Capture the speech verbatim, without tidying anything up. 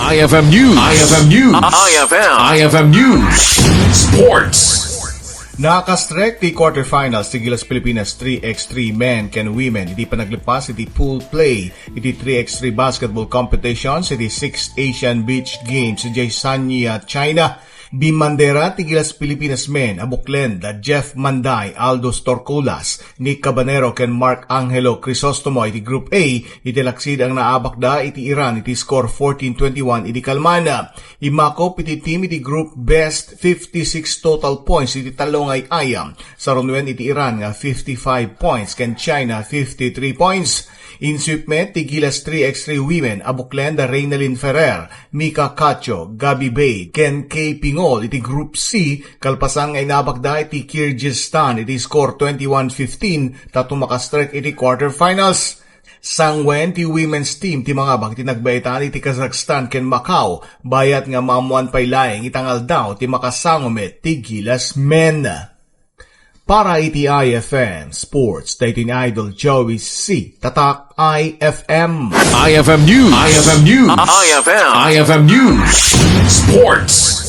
I F M News. I F M News. I F M. I F M News. Sports. Nakastrek ti quarterfinals ti Gilas Pilipinas three x three men ken women iti panaglepas iti pool play iti three x three basketball competitions iti sixth Asian Beach Games idiay Sanya, China. Bimmandera ti Gilas Pilipinas men a buklen da Jeff Manday, Aldo Storculas, Nick Cabanero ken Mark Angelo Crisostomo iti Group A iti laksid a naabakda iti Iran iti score fourteen twenty-one idi kalman. Immakup iti team iti group best fifty-six total points iti tallo nga ay-ayam, sarunuen iti Iran nga fifty-five points ken China fifty-three points. Insweep met ti Gilas three x three women a buklen da Reynalyn Ferrer, Mika Cacho, Gabby Bay, ken Kay Pingol iti Group C, kalpasan nga inabakda iti Kyrgyzstan iti score twenty-one fifteen tapno makastrek iti quarterfinals. Sanguen ti women's team ti mangabak iti nagbaetan iti Kazakhstan ken Macau, bayat nga maammoan pay laeng ita nga aldaw ti makasango met ti Gilas men. Para iti I F M Sports, daytoy ni Idol Joey C. Tatak I F M. I F M News. I F M News. I F M. I F M News. Sports.